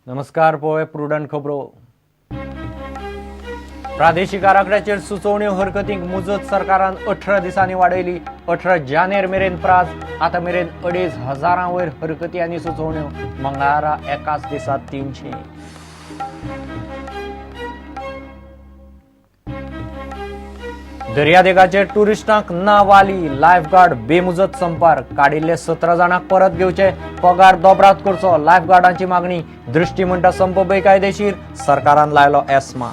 नमस्कार, पळय प्रुडंट खबरो. प्रादेशीक आराखड्याचेर सुचोवण्यो हरकतींक मुजत सरकारान 18 दिसांनी वाडयली. 18 जानेर मेरेन प्राज. आतां मेरेन 2500 वयर हरकती आनी सुचोवण्यो. मंगळारा एकाच दिसा 300. दर्यादेगाचेर टुरिस्टांक ना वाली, लायफगार्ड बेमुजत संपार. काडिल्ले 17 जाणांक परत घेवचे, पगार दोबरात करचो, लायफगार्डांची मागणी. दृष्टी म्हणटा संप बेकायदेशीर, सरकारान लायलो एस्मा.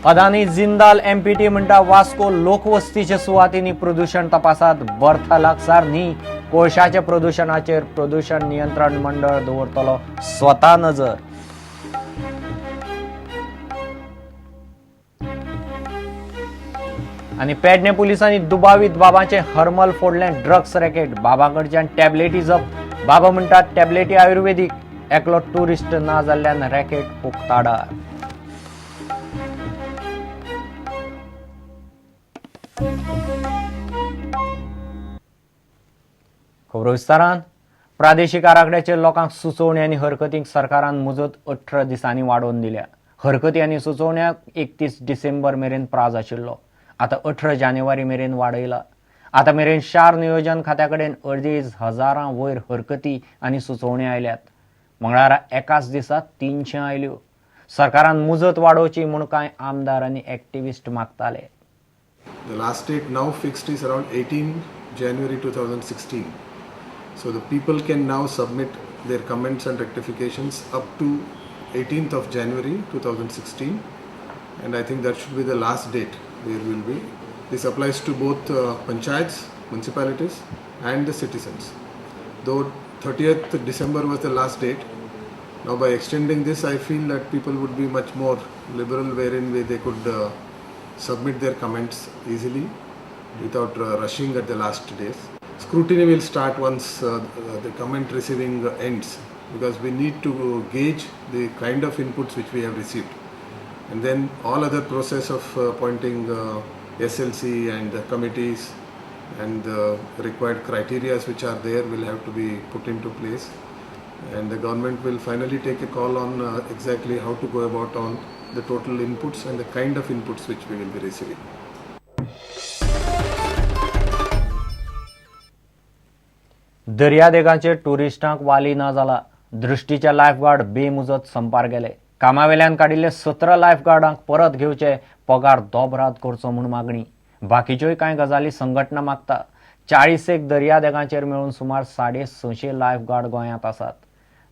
अदानी जिंदाल एमपीटी म्हणटा वास्को लोकवस्तीच्या सुवातींनी प्रदूशण तपासात. बर्था लागसार न्ही, कोळशाच्या प्रदूशणाचेर प्रदूशण नियंत्रण मंडळ दवरतलो स्वता नजर. आनी पेडणे पुलिसांनी दुबावीत बाबाचें हरमल फोडलें ड्रग्स रॅकेट. बाबा कडच्यान टॅबलेटी जप्त. बाबा म्हणटात टॅबलेटी आयुर्वेदीक. एकलो टुरिस्ट ना जाल्ल्यान रॅकेट उक्ताडार. खबरो विस्तारान. प्रादेशीक आराखड्याचेर लोकांक सुचोवणी आनी हरकतींक सरकारान मुजत 18 दिसांनी वाडोवन दिल्या. हरकती आनी सुचोवण्याक 31 डिसेंबर मेरेन प्राज आशिल्लो, आतां 18 जानेवारी मेरेन वाडयला. आतां मेरेन शार नियोजन खात्या कडेन 2500 वयर हरकती आनी सुचोवण्यो आयल्यात. मंगळारा एकाच दिसा 300 आयल्यो. सरकारान मुजत वाडोवची म्हूण कांय आमदार आनी activist मागताले. The last date now fixed is around 18 January 2016. So the people can now submit their comments and rectifications up to 18th of January 2016, and I think that should be the last date there will be. This applies to both panchayats, municipalities and the citizens. Though 30th December was the last date, now by extending this I feel that people would be much more liberal, wherein way they could submit their comments easily without rushing at the last days. Scrutiny will start once the comment receiving ends, because we need to gauge the kind of inputs which we have received, and then all other process of appointing SLC and the committees and the required criteria which are there will have to be put into place, and the government will finally take a call on exactly how to go about on the total inputs and the kind of inputs which we will be receiving. दर्यादेगांचेर टुरिस्टांक वाली ना जाला. दृष्टीचे lifeguard बेमुजत संपार गेले. कामावेल्यान काडिल्ले 17 लायफगार्डांक परत घेवचे, पगार दोबराद करचो म्हूण मागणी. बाकीच्योय कांय गजाली संघटना मागता. 40 दर्यादेगांचेर मेळून सुमार 650 लायफगार्ड गोंयांत आसात.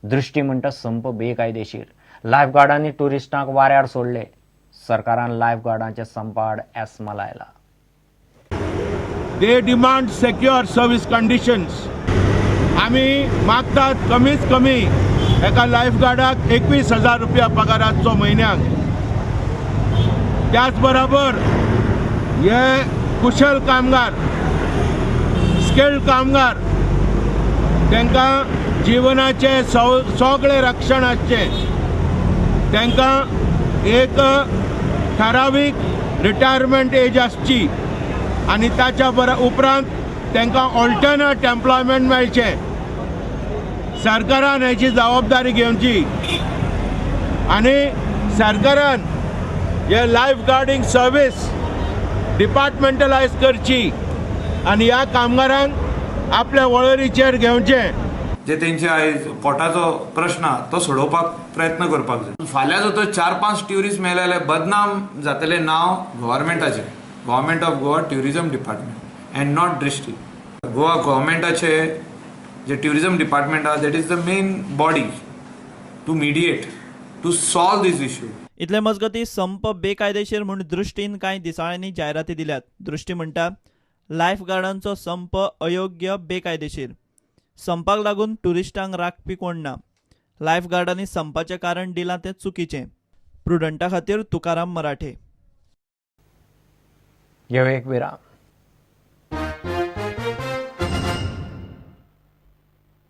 दृष्टी म्हणटा संप बेकायदेशीर. लायफगार्डांनी टुरिस्टांक वाऱ्यार सोडले. सरकारान लायफगार्डांचे संपाआड एस्मा लायला. They demand secure service conditions. आमी मागतात कमीत कमी एका लायफगार्डाक 21,000 रुपया पगार आसचो म्हयन्याक. त्याच बराबर हे कुशल कामगार, स्किल्ड कामगार, तांकां जिवनाचें सगळें रक्षण आसचें. तांकां एक थारावीक रिटायरमेंट एज आसची आनी ताच्या उपरांत तांकां ऑल्टरनेट एम्प्लॉयमेंट मेळचें. सरकारान हेची जबाबदारी घेवची आनी सरकारान हे लायफ गार्डींग सर्वीस डिपार्टमेंटलायज करची आनी ह्या कामगारांक आपल्या वळेरीचेर घेवचें. जे तेंचे आयज पोटाचो प्रश्न आहा तो सोडोवपाक प्रयत्न करपाक जाय. फाल्यां जर तर 4-5 ट्युरिस्ट मेले जाल्यार बदनाम जातलें नांव गव्हर्मेंटाचें, government of Goa tourism department and not Drishti. Goa गव्हर्मेंटाचे J tourism department आहा, that is the main body to mediate, to solve this issue. इतले मजगती संप बेकायदेशीर म्हूण दृष्टीन कांय दिसाळ्यांनी जायराती दिल्यात. दृष्टी म्हणटा लायफगार्डांचो संप अयोग्य, बेकायदेशीर. संपाक लागून टुरिस्टांक राखपी कोण ना. लायफगार्डांनी संपाचें कारण दिलां तें चुकीचें. प्रुडंटा खातीर तुकाराम मराठे. घेवया एक विराम.